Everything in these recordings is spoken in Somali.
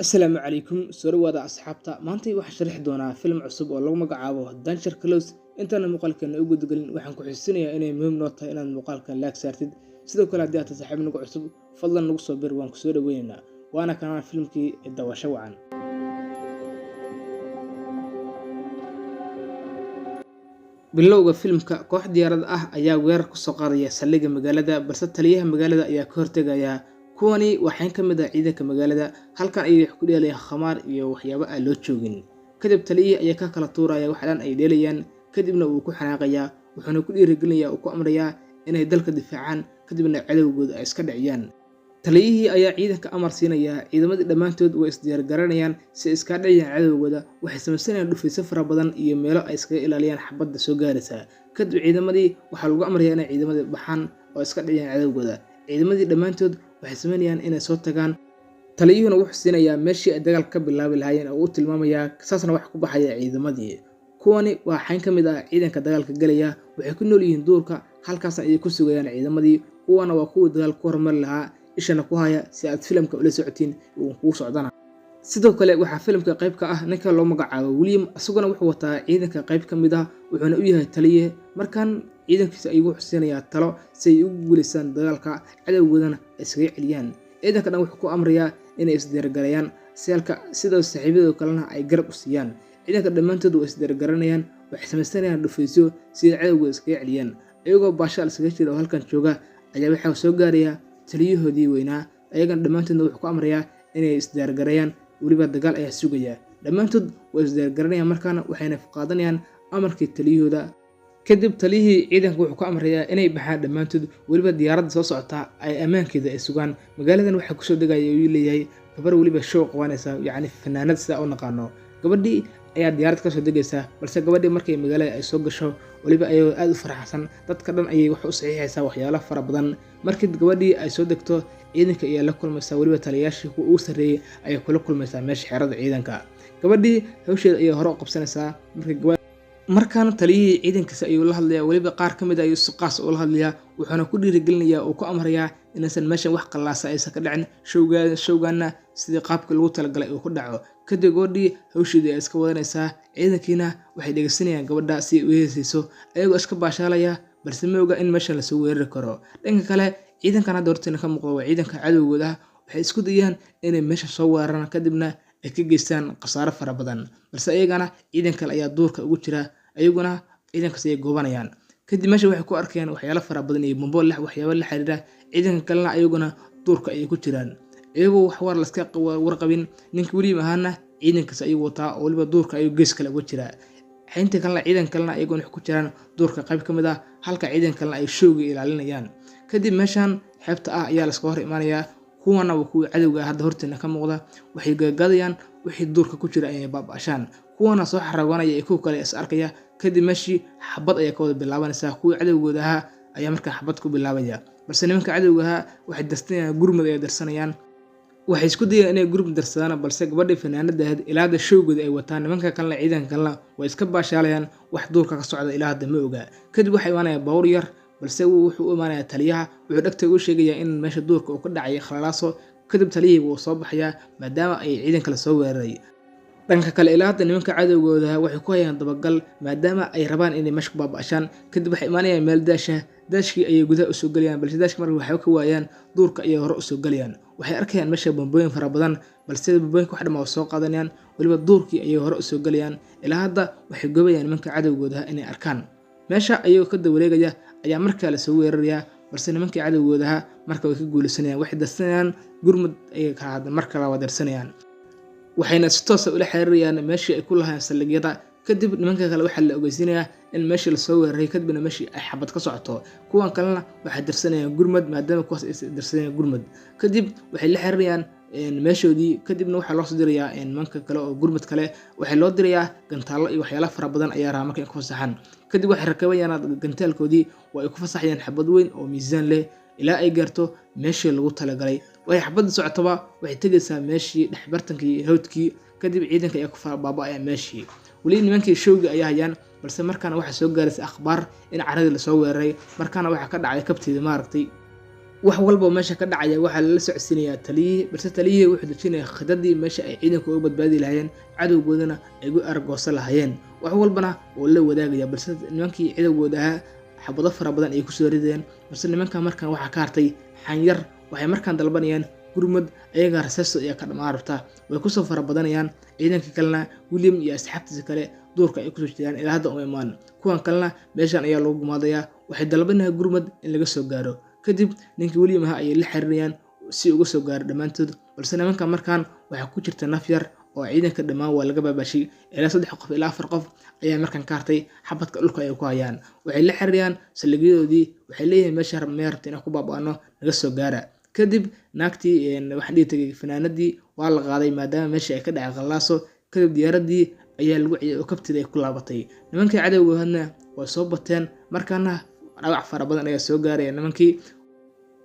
Asalaamu calaykum, soo dhawaada asxaabta. Maanta waxaan sharixi doonaa filim cusub oo lagu magacaabo Danger Close. Intaana muuqaalkeena u gudagelin, waxaan ku xusuusinayaa inay muhiim noo tahay inaad muuqaalkan like saartid. Sidoo kale, haddii aad tahay saaxiib nagu cusub, fadlan nagu soo bir, waan kusoo dhaweynaynaa. Waana kanaan filimkii, daawasho wacan. Bilowga filimka, koox diyaarad ah ayaa weerar kusoo qaadaya saldhigga magaalada, balse taliyaha magaalada ayaa ka hortegaya. Kuwani waxaan ka mid ah ciidanka magaalada. Halkan ayay wax ku dheelayaan khamaar iyo waxyaabo aan loo joogin. Kadib taliyihii ayaa ka kala tuuraya wax dhan ay dheelayaan, kadibna wuu ku xanaaqayaa, wuxuuna ku dhiirigelinayaa uu ku amrayaa inay dalka difaacaan, kadibna cadowgooda ay iska dhiciyaan. Taliyihii ayaa ciidanka amar siinaya. Ciidamadii dhammaantood way isdiyaargaranayaan si ay iska dhiciyaan cadowgooda. Waxay samaysanayaan dhufaysyo fara badan iyo meelo ay iskaga ilaaliyaan xabadda soo gaaraysa. Kadib ciidamadii waxaa lagu amrayaa inay ciidamadii baxaan oo iska dhiciyaan cadowgooda. Ciidamadii dhammaantood waxay samaynayaan inay soo tagaan. Taliyuhuna wuxuu siinayaa meeshii ay dagaalka ka bilaabi lahaayeen oo u tilmaamayaa, saasna wax ku baxaya ciidamadii. Kuwani waa xayn ka mid ah ciidanka dagaalka galaya. Waxay ku nool yihiin duurka, halkaasna ayay ku sugayaan ciidamadii. Kuwana waa kuwii dagaalka ku horumari lahaa. Ishana ku haya si aad filimka ula socotiin uu kugu socdana. Sidoo kale waxaa filimka qayb ka ah ninka loo magacaabo William. Isaguna wuxuu wataa ciidanka qayb ka mid ah, wuxuuna u yahay taliye. Markan ciidankiisa ayuu wuxuu siinayaa talo si ay ugu guuleystaan dagaalka, cadowgoodana ay iskaga celiyaan. Ciidanka dhan wuxuu ku amrayaa inay isdiyaargareeyaan sialka, sidoo saaxiibadooda kalena ay garab u siiyaan. Ciidanka dhammaantood way isdiyaargaranayaan, waxay samaysanayaan dhufaysyo si ay cadowgooda iskaga celiyaan. Iyagoo baashaal iskaga jira oo halkan jooga ayaa waxaa soo gaaraya taliyahoodii weynaa. Ayagana dhammaantoodna wuxuu ku amrayaa inay isdiyaargareeyaan, weliba dagaal ayaa sugaya. Dhammaantood way isdiyaargaranayaan markaana, waxayna qaadanayaan amarkii taliyahooda. Kadib taliyihii ciidanka wuxuu ku amrayaa inay baxaan dhammaantood, weliba diyaaradda soo socota ay ammaankeeda ay sugaan. Magaaladan waxaa kusoo degaya, ayuu leeyahay, gabar weliba show qabanaysa, yacni fanaanad sidaa u naqaano. Gabadhii ayaa diyaarad kasoo degaysa, balse gabadhii markay magaalada ay soo gasho, weliba ayagoo aada u faraxsan, dadka dhan ayay wax u saxiixaysaa waxyaalo fara badan. Markii gabadhii ay soo degto, ciidanka ayaa la kulmaysaa, weliba taliyayaashii kuwa ugu sarreeyey ayay kula kulmaysaa meesha xerada ciidanka. Gabadhii hawsheeda ayay hore u qabsanaysaa. Markii markaana taliyihii ciidankiisa ayuu la hadlayaa, weliba qaar ka mid a ayuu si qaas ula hadlayaa, wuxuuna ku dhiirigelinayaa uu ku amrayaa inaysan meeshan wax qallaasa aysan ka dhicin, showgaana sidii qaabkii lagu talagalay uu ku dhaco. Kadib gabadhii hawsheedii ay iska wadanaysaa, ciidankiina waxay dhegeysanayaan gabadha si ay u heesayso, ayagoo iska baashaalaya, balse ma oga in meeshan lasoo weerari karo. Dhanka kale, ciidankan hadda horteena ka muuqda waa ciidanka cadowgooda. Waxay isku dayaan inay meesha soo weeraraan, kadibna ay ka geystaan khasaaro fara badan, balse ayagana ciidan kale ayaa duurka ugu jira, ayaguna ciidankaas ayay goobanayaan. Kadib meesha waxay ku arkayaan waxyaalo fara badan iyo bambo waxyaabo la xiriira. Ciidanka kalena ayaguna duurka ayay ku jiraan, iyagoo wax war laska warqabin. Ninka William ahaana ciidankaas ayuu wataa oo weliba duurka ayuu gees kale uga jiraa. Xinta kalena, ciidan kalena ayaguna waxay ku jiraan duurka qayb ka mid ah, halka ciidan kalena ay showga ilaalinayaan. Kadib meeshan xeebta ah ayaa laska hor imaanayaa. Kuwana waa kuwii cadowga hadda horteena ka muuqda. Waxay gagadayaan wixii duurka ku jira inay baaba'ashaan. Kuwana soo xaragoonaya iyo kuwa kale is arkaya. Kadib meeshii xabad ayaa ka wada bilaabanaysaa. Kuwii cadowgooda ahaa ayaa markaa xabad ku bilaabaya, balse nimanka cadowga ahaa waxay darsanayaan gurmad ayay darsanayaan. Waxay isku dayayaan inay gurmad darsadaan, balse gabadhii fanaanada ahayd ilaa hadda showgooda ay wataan. Nimanka kalena, ciidanka kalena way iska baashaalayaan, wax duurka ka socda ilaa hadda ma oga. Kadib waxaa imaanaya bawr yar, balse wuxuu u imaanayaa taliyaha, wuxuu dhegta u sheegayaa in meesha duurka uu ka dhacay khalalaaso. Kadib taliyihii wuu soo baxayaa maadaama ay ciidan kale soo weeraray. Dhanka kale, ilaa hadda nimanka cadowgooda waxay ku hayaan dabagal, maadaama ay rabaan inay meesha ku baaba'ashaan. Kadib waxay imaanayaan meel daasha. Daashkii ayay gudaha usoo gelayaan, balse daashka markay waxba ka waayaan, duurka ayay hore usoo gelayaan. Waxay arkayaan meesha bambooyin fara badan, balse bambooyinka wax dhan waa soo qaadanayaan, weliba duurkii ayay hore usoo gelayaan. Ilaa hadda waxay goobayaan nimanka cadowgooda inay arkaan. Meesha ayagoo ka dawareegaya ayaa markaa lasoo weerarayaa, balse nimankii cadowgoodaha marka way ka guuleysanayaan. Waxay darsanayaan gurmud ayay marka labaad darsanayaan, waxayna si toosa ula xiriirayaan meeshii ay ku lahaayeen saldhigyada. Kadib nimanka kale waxaa la ogeysiinayaa in meeshii lasoo weeraray, kadibna meeshii ay xabad ka socoto. Kuwan kalena waxay darsanayaan gurmad, maadaama kuwaas ay darsanayaan gurmad. Kadib waxay la xiriirayaan meeshoodii, kadibna waxaa loo soo dirayaa nimanka kale oo gurmad kale. Waxay loo dirayaa gantaallo iyo waxyaalo fara badan ayaa rabaa marka in ku fasaxaan. Kadib waxay rakabayaan gantaalkoodii oo ay ku fasaxayaan xabad weyn oo miisaan leh ilaa ay gaarto meeshii lagu talagalay. Waxay xabadda socotaba waxay tegaysaa meeshii dhexbartankii hawdkii. Kadib ciidanka ayaa ku baaba'aya meeshii. Weli nimankii showgii ayaa hayaan, balse markaana waxaa soo gaaraysa akhbaar in caradii lasoo weeraray. Markaana waxaa ka dhacday kabteeda maaragtay. Wax walba meesha ka dhacaya waxaa lala socodsiinayaa taliyihii, balse taliyihii wuxuu dejinayaa khidadii meesha ay ciidanku uga badbaadi lahaayeen, cadowgoodana ay ugu argoosan lahaayeen. Wax walbana oo la wadaagaya, balse nimankii cadowgooda ahaa xabado fara badan ay kusoo ridayeen. Balse nimanka markan waxaa ka hartay xanyar, waxay markaan dalbanayaan gurmad, ayaga rasaasta ayaa ka dhamaan rabta, way kusoo fara badanayaan. Ciidanka kalena William iyo asxaabtiisa kale duurka ay kusoo jiraan, ilaa hadda uma imaan. Kuwan kalena meeshan ayaa lagu gumaadayaa, waxay dalbanayaan gurmad in laga soo gaaro. Kadib ninkii William ahaa ayay la xiriirayaan si uga soo gaaro dhammaantood, balse nimanka markaan waxaa ku jirta naf yar oo ciidanka dhammaan waa laga baabashay. Ilaa 3 qof ilaa 4 qof ayaa markaan ka hartay, xabadka dhulka ay ku hayaan. Waxay la xiriirayaan saldhigyadoodii, waxay leeyihiin meesha mee rabta inaan ku baaba'ano, naga soo gaara. Kadib naagtii waxaan dhihi tagay fanaanadii waa la qaaday maadaama meesha ay ka dhacay qallaaso. Kadib diyaaradii ayaa lagu ciyay oo kabtida ay ku laabatay. Nimankii cadowgoodna waa soo bateen, markaana dhaawac fara badan ayaa soo gaaraya. Nimankii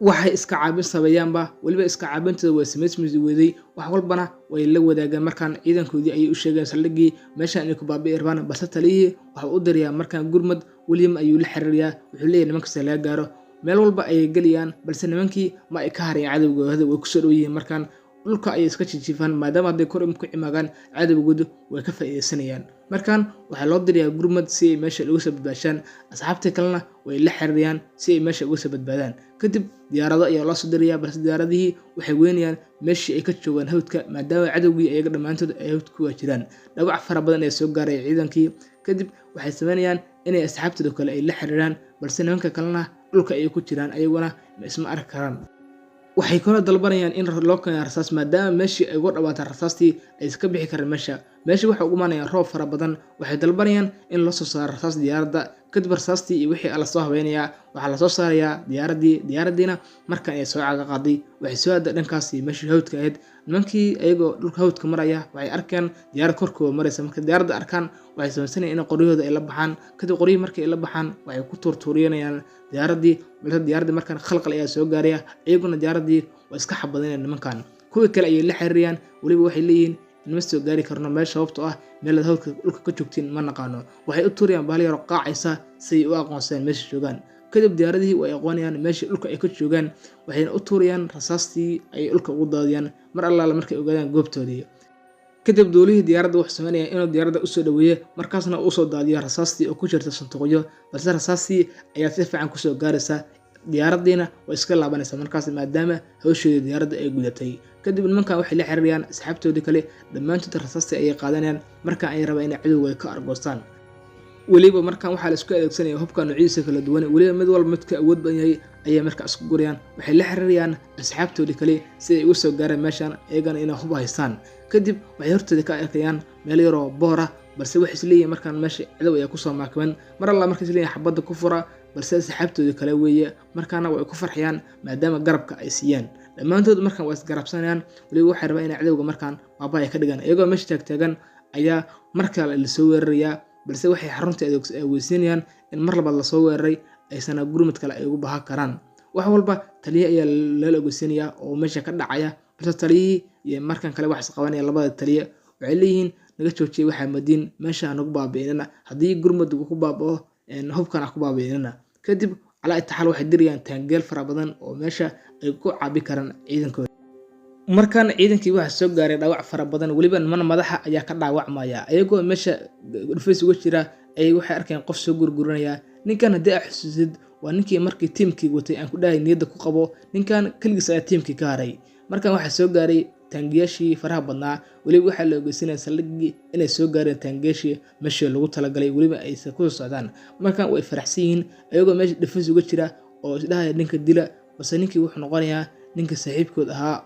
waxay iska caabin sameeyaanba, weliba iska caabintooda way samaysmi weeday. Wax walbana way la wadaageen. Markaan ciidankoodii ayay u sheegeen saldhiggii meeshaan inay ku baabi'i rabaan, balse taliyihii waxuu u dirayaa markaan gurmad. William ayuu la xiriirayaa, wuxuu leeyahay nimankasta laga gaaro. Meel walba ayay gelayaan, balse nimankii ma ay ka harayaan cadowgooda, way kusoo dhow yihiin. Markaan dhulka ayay iska jijiifaan, maadaama hadday kor ku cimaagaan cadowgoodu way ka faa'iidaysanayaan. Markaan waxaa loo dirayaa gurmad si ay meesha uga soo badbaashaan. Asxaabtii kalena way la xiriirayaan si ay meesha uga soo badbaadaan. Kadib diyaarado ayaa loo soo dirayaa, balse diyaaradihii waxay weynayaan meeshii ay ka joogaan hawdka, maadaama cadowgii iyaga dhammaantood ay hawdka ku jiraan. Dhaawac fara badan ayaa soo gaaraya ciidankii. Kadib waxay sameynayaan inay asxaabtooda kale ay la xiriiraan, balse nimanka kalena dhulka ayay ku jiraan, ayaguna isma arki karaan. Waxay kaloo dalbanayaan in loo keeno rasaas, maadaama meeshii ay uga dhawaatay rasaastii ay iska bixi karaan meesha. Meesha waxay ugu imaanayaan roob fara badan, waxay dalbanayaan in loo soo saaro rasaas diyaaradda. Kadib rasaastii iyo wixii lasoo habeynayaa, waxaa lasoo saarayaa diyaaradii. Diyaaraddiina markan ay soo caga qaaday, waxay soo aaday dhankaas iyo meeshii hawdka ahayd. Nimankii ayagoo dhulka hawdka maraya waxay arkeen diyaarad korkooda maraysa. Markay diyaaradda arkaan waxay samaysanayaan in qoryahooda ay la baxaan. Kadib qoryihii markay la baxaan waxay ku tuurtuuriyanayaan diyaaraddii, balse diyaaraddii markan khalqal ayaa soo gaaraya, iyaguna diyaaraddii waa iska xabadinayaan. Nimankan kuwii kale ayay la xiriirayaan, weliba waxay leeyihiin inma soo gaari karno meel, sababtoo ah meel aad hawdka dhulka ka joogtiin ma naqaano. Waxay u tuurayaan bahal yaroo qaacaysa si ay u aqoonsadaan meesha joogaan. Kadib diyaaradihii way aqoonayaan meesha dhulka ay ka joogaan, waxayna u tuurayaan rasaastii ay dhulka ugu daadiyaan mar allaala markay ogaadaan goobtoodii. Kadib duulihii diyaaradda wuxuu sameynaya inuu diyaaradda usoo dhaweeyo, markaasna usoo daadiyo rasaastii oo ku jirta sanduuqyo, balse rasaastii ayaa si fiican kusoo gaaraysa, diyaaraddiina way iska laabanaysaa markaas, maadaama hawsheedii diyaaradda ay gudatay. Kadib nimankan waxay la xiriirayaan asxaabtoodii kale, dhammaantood rasaastii ayay qaadanayaan. Markaan ay rabaan inay cadowga ka argoostaan. Weliba markaan waxaa la isku adeegsanaya hubka noocyadiisa kala duwan, weliba mid walba midka awood badan yahay ayay markaa isku gurayaan. Waxay la xiriirayaan asxaabtoodii kale si ay uga soo gaaraan meeshan, iyagana inay hub haystaan. Kadib waxay hortooda ka arkayaan meel yaroo boor ah, balse waxay isleeyihiin markaan meesha cadow ayaa kusoo maakaban. Mar alla markay isleeyihin xabadda ku fura, balse asxaabtoodii kale weeye. Markaana way ku farxayaan maadaama garabka ay siiyaan dhammaantood. Markaan waa isgarabsanayaan, weliba waxay rabaan inay cadowga markaan baaba ay ka dhigaan. Iyagoo meesha taagtaagan ayaa mar kale lasoo weerarayaa, balse waxay xarunta weysiinayaan in mar labaad lasoo weeraray, aysana gurmad kale ay ugu bahan karaan. Wax walba taliye ayaa lala ogeysiinayaa oo meesha ka dhacaya, balse taliyihii iyo markan kale wax isqabanaya labada taliye. Waxay leeyihiin naga joojiyay, waxaa madiin meesha nagu baabi'inana, haddii gurmad ku baaba'o hubkan ku baabi'inana. Kadib calaa itaxaal waxay dirayaan taangeel fara badan oo meesha ay ku caabi karaan ciidankooda. Markan ciidankii waxaa soo gaaray dhaawac fara badan, weliba niman madaxa ayaa ka dhaawacmaya. Ayagoo meesha dhufays uga jira ayay waxay arkeen qof soo gurguranaya. Ninkan haddii aa xusuusid waa ninkii markii tiimkii watay aan ku dhahay niyadda ku qabo, ninkan keligiis ayaa tiimkii ka haray. Markan waxaa soo gaaray taangiyaashii faraha badnaa, weliba waxaa la ogeysanaya saldhiggii inay soo gaareen taangiyaashii meeshii lagu talagalay, weliba aysan kusoo socdaan. Markan way faraxsan yihiin ayagoo meesha dhufays uga jira oo isdhahaya ninka dila, balse ninkii wuxuu noqonayaa ninka saaxiibkood ahaa.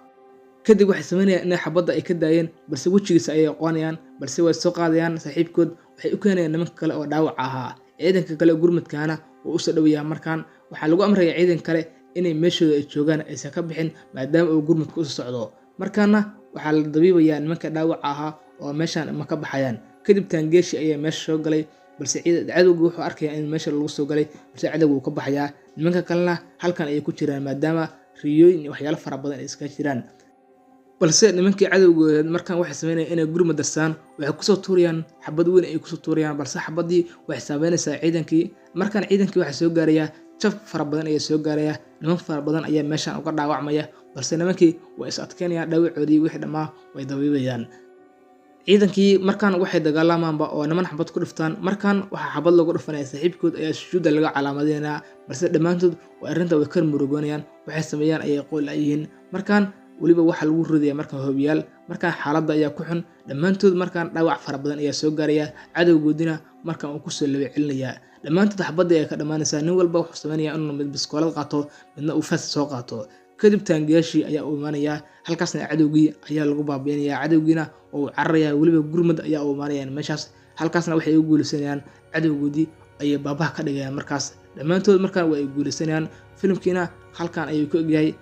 Kadib waxay sameynayaan inay xabadda ay ka daayeen, balse wejigiisa ayay aqoonayaan, balse way soo qaadayaan saaxiibkood, waxay u keenayaan nimanka kale oo dhaawaca ahaa. Ciidanka kale gurmadkaana wuu usoo dhowayaa. Markaan waxaa lagu amrayaa ciidan kale inay meeshooda ay joogaan, aysan ka bixin, maadaama uu gurmadka usoo socdo. Markaana waxaa la dabiibayaa nimanka dhaawaca ahaa oo meeshaan ma ka baxayaan. Kadib taangeeshi ayaa meesha soo galay, balse cadowga wuxuu arkayaa in meesha lagu soo galay, balse cadowga wuu ka baxayaa. Nimanka kalena halkan ayay ku jiraan, maadaama riyooyin iyo waxyaalo fara badan ay iskaga jiraan. Balse nimankii cadowgooda markaan waxay sameynayaan inay gurmad darsaan. Waxay kusoo tuurayaan xabad weyn ay kusoo tuurayaan, balse xabadii waxay saameynaysaa ciidankii. Markaan ciidankii waxaa soo gaaraya Jab fara badan ayaa soo gaaraya, niman fara badan ayaa meeshan uga dhaawacmaya, balse nimankii way is adkeynayaan, dhaawacoodii wixii dhammaa way dabiibayaan. Ciidankii markaan waxay dagaalamaanba oo niman xabad ku dhuftaan. Markaan waxaa xabad lagu dhufanaya saaxiibkood ayaa sujuudda laga calaamadinayaa, balse dhammaantood waa arrinta way kar murugoonayaan, waxay sameeyaan ayay qool yihiin. Markaan weliba waxaa lagu ridaya markaan hobiyaal. Markaan xaaladda ayaa ku xun dhammaantood. Markaan dhaawac fara badan ayaa soo gaaraya, cadowgoodina markaan uu kusoo laba celinayaa. Dhammaantood xabadda ayaa ka dhammaanaysaa. Nin walba wuxuu sameynaya inuu mid biskoolad qaato, midna uu fas soo qaato. Kadib taangiyaashii ayaa u imaanayaa, halkaasna cadowgii ayaa lagu baabiinaya. Cadowgiina oo uu cararaya, weliba gurmad ayaa u imaanayaan meeshaas. Halkaasna waxay u guuleysanayaan, cadowgoodii ayay baabaha ka dhigayaan. Markaas dhammaantood markaan waa ay guuleysanayaan. Filimkiina halkan ayuu ku egyahay.